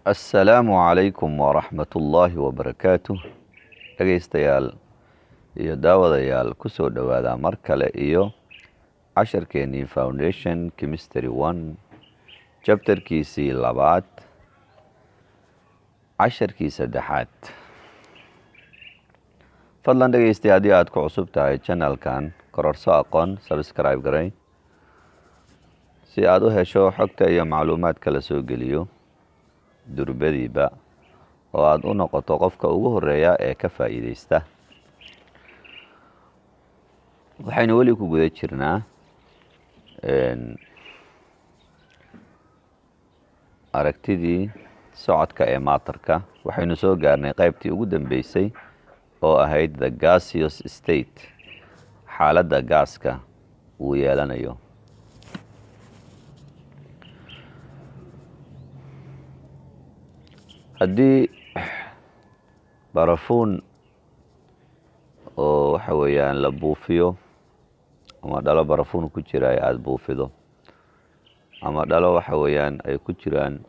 Assalaamu calaykum waraxmatullaahi wabarakaatuh. Dhegaystayaal iyo daawadayaal, kusoo dhowaada mar kale iyo casharkeenii Foundation Chemistry 1, chapterkiisii labaad, casharkii saddexaad. Fadlan dhegaystay, haddii aad ku cusub tahay channelkan Kororso Aqoon, subscribe garay si aad u hesho xogta iyo macluumaadka la soo geliyo durbadiiba oo aad u noqoto qofka ugu horeeya ee ka faa'iideysta. Waxaynu weli ku guda jirnaa aragtidii socodka ee matterka. Waxaynu soo gaarnay qaybtii ugu dambeysay oo ahayd the gaseous state, xaaladda gaaska uu yeelanayo. Haddii barafuun oo waxa weeyaan la buufiyo ama dhalo barafuun ku jira aada buufido, ama dhalo waxa weeyaan ay ku jiraan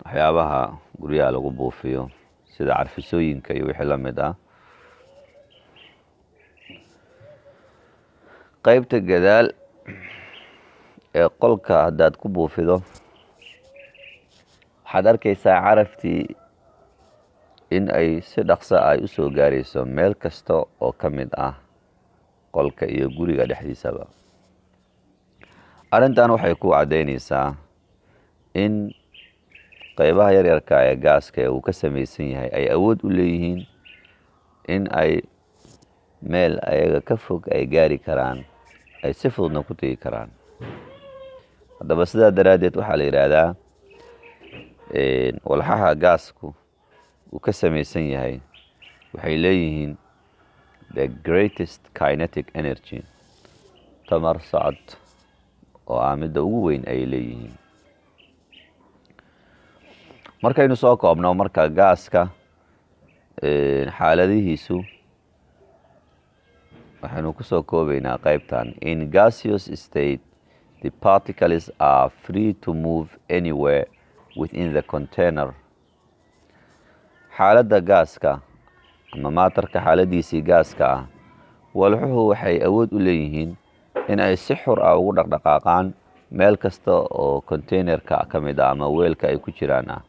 waxyaabaha guryaha lagu buufiyo sida carfisooyinka iyo wixii la mid ah, qeybta gadaal ee qolka haddaad ku buufido, waxaad arkaysaa caraftii in ay si dhaqso ay u soo gaarayso meel kasta oo ka mid ah qolka iyo guriga dhexdiisaba. Arrintan waxay ku caddaynaysaa in qeybaha yaryarka ee gaaska ee uu ka samaysan yahay ay awood u leeyihiin in ay meel ayaga ka fog ay gaari karaan, ay si fududna ku tegi karaan. Haddaba sidaa daraaddeed waxaa la yidhaahdaa walxaha gaasku uu ka samaysan yahay waxay leeyihiin the greatest kinetic energy, tamar socod oo ah midda ugu weyn ay leeyihiin. Markaynu soo koobno marka gaaska xaaladihiisu, waxaynu kusoo koobaynaa qaybtan: in gaseous state, the particles are free to move anywhere within the container. Xaaladda gaaska ama matterka xaaladiisii gaaska ah, walxuhu waxay awood u leeyihiin in ay si xur ah ugu dhaqdhaqaaqaan meel kasta oo containerka ka mid ah ama weelka ay ku jiraan ah.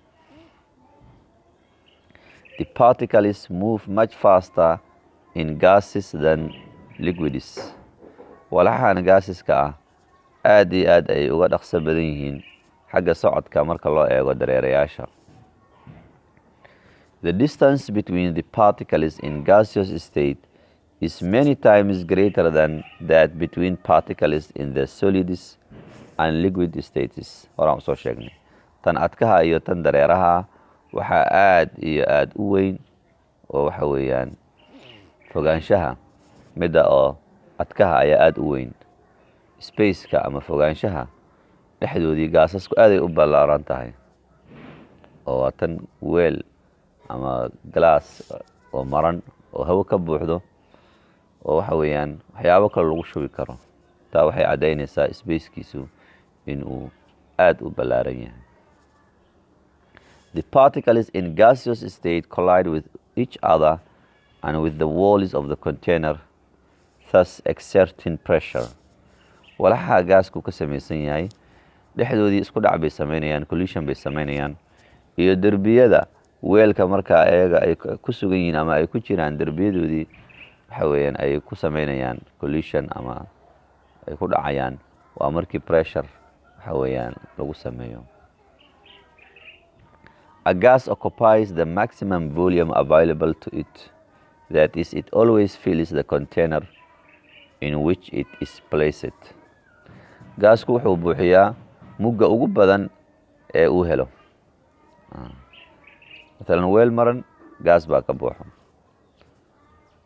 The particles move much faster in gases than liquids. Walxahan gaasiska ah aad iyo aad ay uga dhaqso badan yihiin xagga socodka marka loo eego dareerayaasha. The distance between the particles in gaseous state is many times greater than that between particles in the solids and liquid states. Horaan usoo sheegnay, tan adkaha iyo tan dareeraha waxaa aad iyo aad u weyn oo waxa weeyaan fogaanshaha midda oo adkaha ayaa aada u weyn. Spaceka ama fogaanshaha dhexdoodii gaasasku aaday u ballaaran tahay, oo waa tan weel ama glass oo maran oo hawo ka buuxdo oo waxa weeyaan waxyaabo kale lagu shubi karo. Taa waxay caddaynaysaa spacekiisu inuu aada u ballaaran yahay. The particles in gaseous state collide with each other and with the walls of the container, thus exerting pressure. Walaxaha gaasku ka samaysan yahay dhexdoodii isku dhac bay samaynayaan, collision bay samaynayaan, iyo derbiyada weelka markaa ayaga ay ku sugan yihiin ama ay ku jiraan, derbiyadoodii waxa weeyaan ay ku samaynayaan collision ama ay ku dhacayaan. Waa markii pressure waxa weeyaan lagu sameeyo. A gas occupies the maximum volume available to it, that is, it always fills the container in which it is placed. Gaasku wuxuu buuxiyaa mugga ugu badan ee uu helo. Matalan weel maran gaas baa ka buuxo,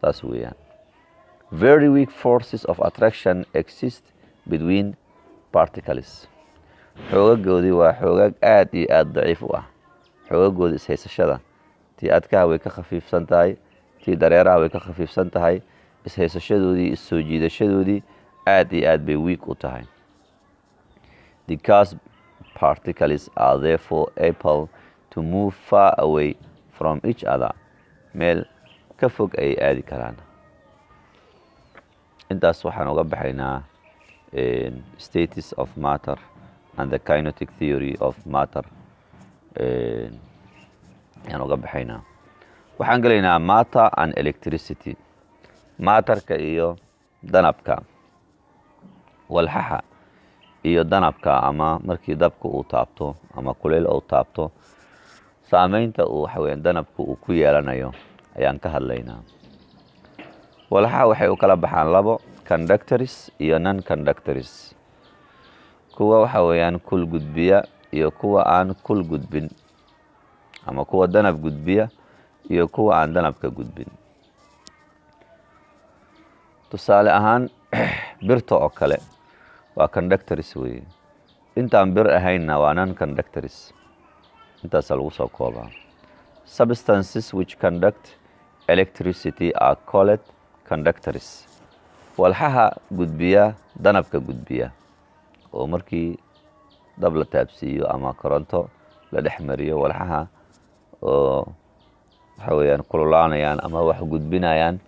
saas weeyaan. Very weak forces of attraction exist between particles. Xoogagoodii waa xoogaag aad iyo aada daciif u ah. Xoogagooda ishaysashada, tii adkaha way ka khafiifsan tahay, tii dareeraha way ka khafiifsan tahay. Ishaysashadoodii, issoo jiidashadoodii aad iyo aad bay weak u tahay. The gas Particles are therefore able to move far away from each other. Meel ka fog ayay aadi karaan. Intaas waxaan uga baxaynaa status of matter and the kinetic theory of matter ayaan uga baxaynaa. Waxaan gelaynaa matter and electricity, matterka iyo danabka, walxaxa iyo danabka, ama markii dabka uu taabto ama kuleyl uu taabto, saameynta uu waxa weya danabka uu ku yeelanayo ayaan ka hadlaynaa. Walxaxa waxay u kala baxaan labo: conductors iyo non conductors, kuwa waxa weeyaan kul gudbiya iyo kuwa aan kul gudbin, ama kuwa danab gudbiya iyo kuwa aan danabka gudbin. Tusaale ahaan, birta oo kale waa conductors weeye. Intaan bir ahaynna waa non conductors. Intaasaa lagu soo koobaa. Substances which conduct electricity are called conductors. Walxaha gudbiya danabka gudbiya, oo markii dab la taabsiiyo ama koronto la dhex mariyo, walxaha oo waxa weeyaan kululaanayaan ama wax gudbinayaan,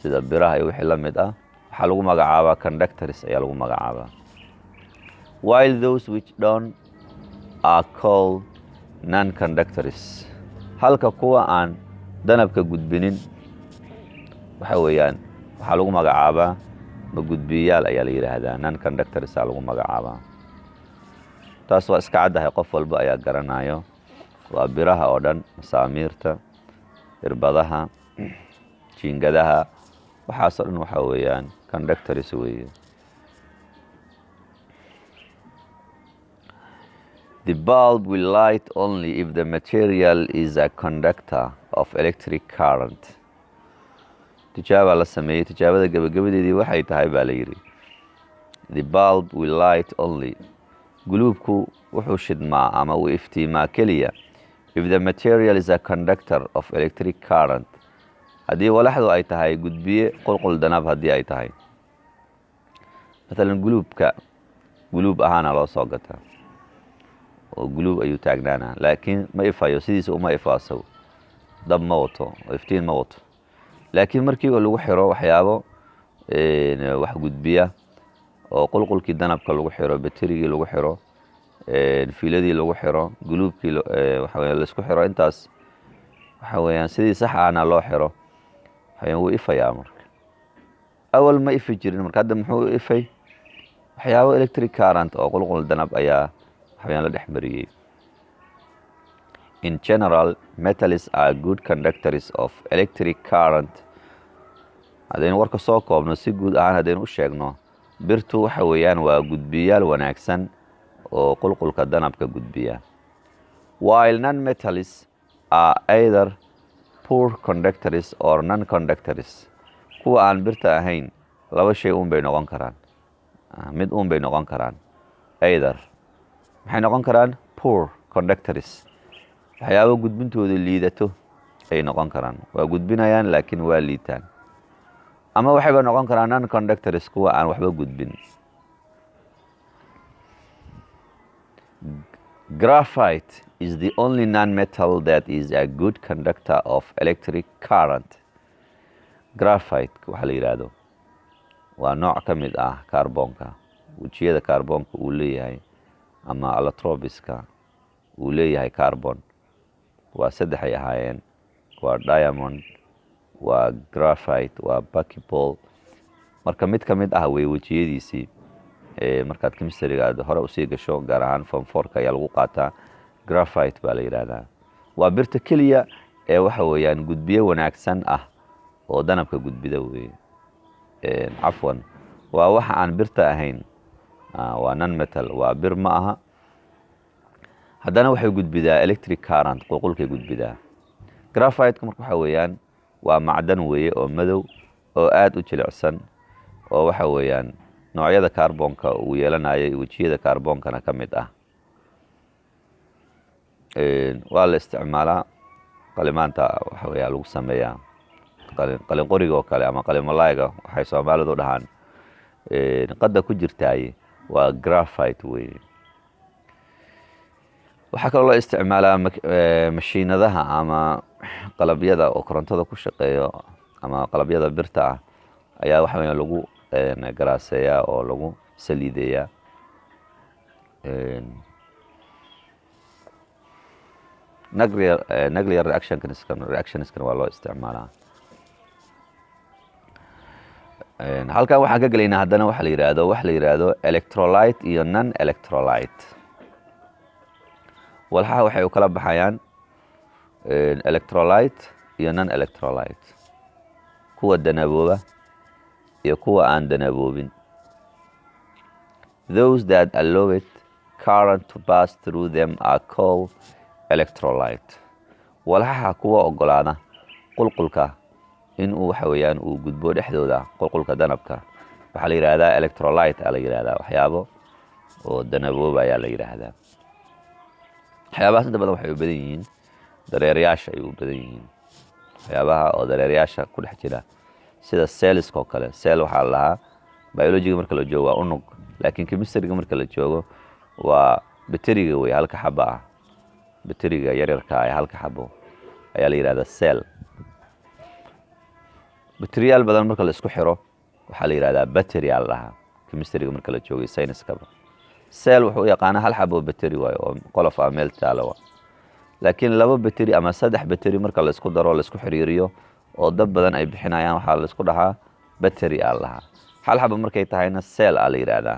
sida biraha iyo wixii la mid ah, waxaa lagu magacaabaa conductors ayaa lagu magacaabaa, while those which don't are called non conductors. Halka kuwa aan danabka gudbinin waxa weeyaan waxaa lagu magacaabaa ma gudbiyayaal ayaa la yidhaahdaa, non conductors aa lagu magacaabaa. Taas waa iska caddahay, qof walba ayaa garanayo. Waa biraha oo dhan, masaamiirta, irbadaha, jiingadaha, waxaasoo dhan waxaa weeyaan conductors weeye. The bulb will light only if the material is a conductor of electric current. Tijaaba la sameeyey. Tijaabada gebagabadeedii waxay tahay baa la yidhi: the bulb will light only, guluubku wuxuu shidmaa ama uu iftiimaa keliya, if the material is a conductor of electric current, haddii walaxdu ay tahay gudbiye qulqul danab haddii ay tahay. Maalan, guluubka guluub ahaana loo soo gataa oo guluub ayuu taagnaana, laakiin ma ifayo, sidiisa uma ifaaso, dab ma wato oo iftiin ma wato. Laakiin markii lagu xiro waxyaabo wax gudbiya oo qulqulkii danabka lagu xiro, baterigii lagu xiro, fiiladii lagu xiro, guluubkii waxa laisku xiro, intaas waxa weeyaan sidii sax ahna loo xiro, waxaweyaan wuu ifayaa. Marka awal ma ifi jirin, marka hadda muxuu ifay? Waxyaabo electric current oo qulqul danab ayaa waxaweyaan la dhex mariyey. In general, metals are good conductors of electric current. Haddaynu warka soo koobno, si guud ahaan haddaynu u sheegno, birtu waxa weeyaan waa gudbiyaal wanaagsan oo qulqulka danabka gudbiya, while non metals are either poor conductors or non conductors. Kuwa aan birta ahayn laba shay un bay noqon karaan, mid un bay noqon karaan. Either maxay noqon karaan? Poor conductors, waxyaabo gudbintooda liidato ayay noqon karaan, waa gudbinayaan laakiin waa liitaan, ama waxayba noqon karaan non conductors, kuwa aan waxba gudbin. Graphite is the only non-metal that is a good conductor of electric current. Graphite waxaa la yidhaahdo waa nooc ka mid ah kaarboonka, wejiyada kaarboonka uu leeyahay ama allotropiska uu leeyahay carbon waa saddexay ahaayeen: waa diamond, waa graphite, waa buckyball. Marka mid ka mid ah wey wejiyadiisii. Markaad chemistryga aad hore usii gasho, gaar ahaan form fourka ayaa lagu qaataa, graphite baa la yidhaahdaa. Waa birta keliya ee waxa weeyaan gudbiye wanaagsan ah oo danabka gudbida weye. Cafwan, waa waxa aan birta ahayn, waa non metal, waa bir ma aha, haddana waxay gudbidaa electric current, qulqulkay gudbidaa. Graphite-ka marka waxa weeyaan waa macdan weeye oo madow oo aada u jilicsan, oo waxa weeyaan noocyada kaarboonka uu yeelanayo, wejiyada kaarboonkana ka mid ah. Waa la isticmaalaa, qalimaanta waxa weya lagu sameeyaa, qalin qoriga oo kale ama qalinmalayga waxay Soomaalidu dhahaan qadda ku jirtaay waa graphite weye. Waxaa kaloo loo isticmaalaa mashiinadaha ama qalabyada oo korontada ku shaqeeyo ama qalabyada birta ah ayaa waxa weeyaan lagu garaaseeyaa oo lagu saliideeyaa. Nuclear reactionskan waa loo isticmaalaa. Halkan waxaan ka gelaynaa haddana waxa la yidhaahdo, waxa la yidhaahdo electrolyte iyo non electrolyte. Walxaha waxay u kala baxayaan electrolyte iyo non electrolyte, kuwa danabooba iyo kuwa aan danaboobin. Those that allow it current to pass through them are called electrolyte. Walxaha kuwa ogolaada qulqulka inuu waxa weeyaan uu gudbo dhexdooda, qulqulka danabka, waxaa la yidhaahdaa electrolyte aa la yidhahdaa. Waxyaabo oo danabooba ayaa la yidhaahdaa. Waxyaabahaas inta badan waxay u badan yihiin dareerayaasha ay u badan yihiin, waxyaabaha oo dareerayaasha ku dhex jira, sida cellska oo kale. Cell waxaa la lahaa biologiga marka la joogo waa unug, laakiin chemistryga marka la joogo waa bateriga wey, halka xabo ah, bateriga yaryarka ah ee halka xabo ayaa la yidhahdaa cell. Bateriyaal badan marka la isku xiro waxaa la yidhahdaa battery aa la dhahaa chemistryga marka la joogay. Sayniskaba cell wuxuu u yaqaanaa hal xabo bateri waayo oo qolof ah meel taalo wa, laakiin laba bateri ama saddex bateri marka la isku daro, la isku xiriiriyo oo dab badan ay bixinayaan, waxaa la isku dhahaa battery aa la dhahaa. Hal xabo markay tahayna cell aa la yidhaahdaa.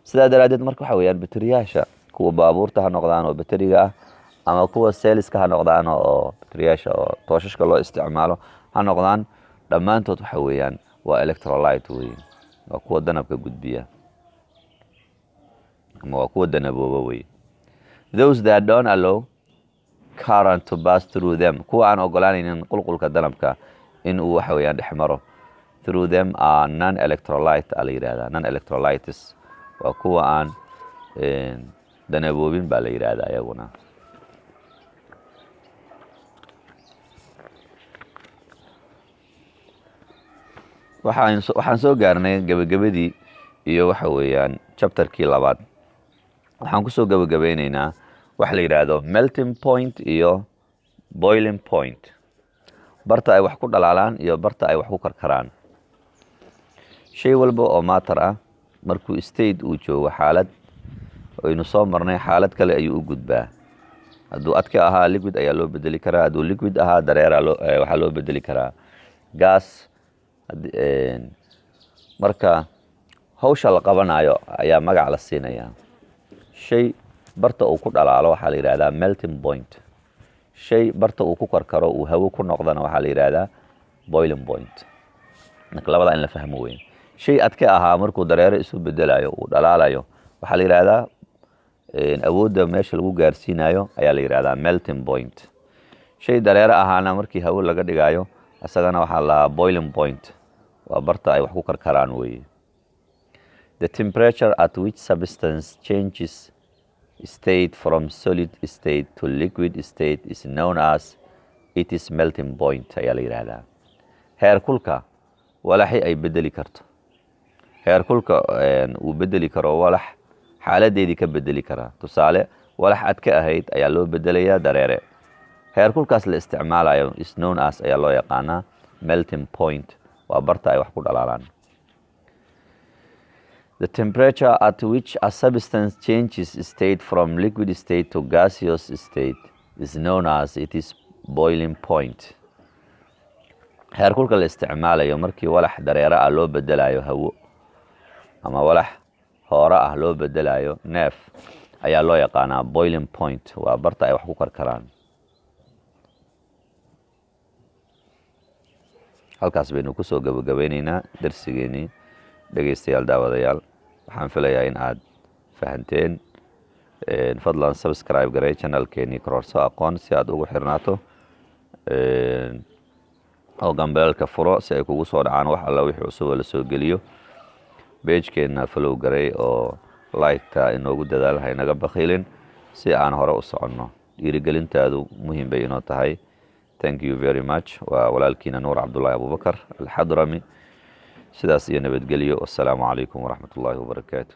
Sidaa daraaddeed marka waxa weeyaan bateriyaasha, kuwa baabuurta ha noqdaan oo bateriga ah ama kuwa cellska ha noqdaan oo bateriyaasha oo tooshashka loo isticmaalo ha noqdaan, dhammaantood waxa weeyaan waa electrolyte wey, waa kuwa danabka gudbiya ama waa kuwa danabooba wey. Those that don't allow current to pass through them, kuwa aan ogolaanaynin qulqulka danabka in uu waxa weeyaan dhex maro through them, are non electrolyte aa la yidhahdaa. Non electrolytes waa kuwa aan danaboobin baa la yidhahdaa iyaguna. Waxaan soo gaarnay gebagabadii iyo waxa weeyaan chapterkii labaad. Waxaan kusoo gebagabeyneynaa waxa la yidhaahdo melting point iyo boiling point, barta ay wax ku dhalaalaan iyo barta ay wax ku karkaraan. Shay walba oo matter ah markuu state uu joogo, xaalad aynu soo marnay, xaalad kale ayuu u gudbaa. Hadduu adka ahaa liquid ayaa loo bedeli karaa, hadduu liquid ahaa dareera waxaa loo bedeli karaa gas. Marka hawsha la qabanayo ayaa magac la siinayaa. Shay barta uu ku dhalaalo waxaa la yidhahdaa melting point, shay barta uu ku karkaro, uu hawo ku noqdana, waxaa la yidhahdaa boiling point. Marka labada in la fahmo weyn. Shay adka ahaa markuu dareero isu bedelayo, uu dhalaalayo, waxaa la yidhahdaa awoodda meesha lagu gaarsiinayo ayaa la yidhahdaa melting point. Shay dareero ahaana markii hawo laga dhigayo isagana waxaa la lahaa boiling point, waa barta ay wax ku karkaraan weeye. The temperature at which substance changes state from solid state to liquid state is known as its melting point ayaa la yidhaahdaa. Heer kulka walaxi ay bedeli karto, heer kulka uu bedeli karo walax xaaladeedii ka bedeli karaa, tusaale walax ad ka ahayd ayaa loo bedelayaa dareere, heer kulkaas la isticmaalayo is known as ayaa loo yaqaanaa melting point, waa barta ay wax ku dhalaalaan. The temperature at which a substance changes state from liquid state to gaseous state is known as its boiling point. Heerkulka la isticmaalayo markii walax dareere ah loo bedelayo hawo ama walax hoore ah loo bedelayo neef ayaa loo yaqaanaa boiling point, waa barta ay wax ku karkaraan. Halkaas baynu kusoo gabagabeyneynaa darsigeenii. Dhegeystayaal, daawadayaal, waxaan filayaa in aad fahanteen. Fadlan subscribe garay channelkeenii Kororso Aqoon si aad ugu xirnaato, oo gambeelka furo si ay kugu soo dhacaan wax alla wixii cusub oo lasoo geliyo. Pagekeenna follow garay oo like-ta inoogu dadaal, ha inaga bakhiilin si aan hore u soconno. Dhiirigelintaadu muhiim bay inoo tahay. Thank you very much. Waa walaalkiina Nuur Cabdullaahi Abubakar Alxadrami. Sidaas iyo nabadgelyo. Wassalaamu calaykum waraxmat ullaahi wabarakaatu.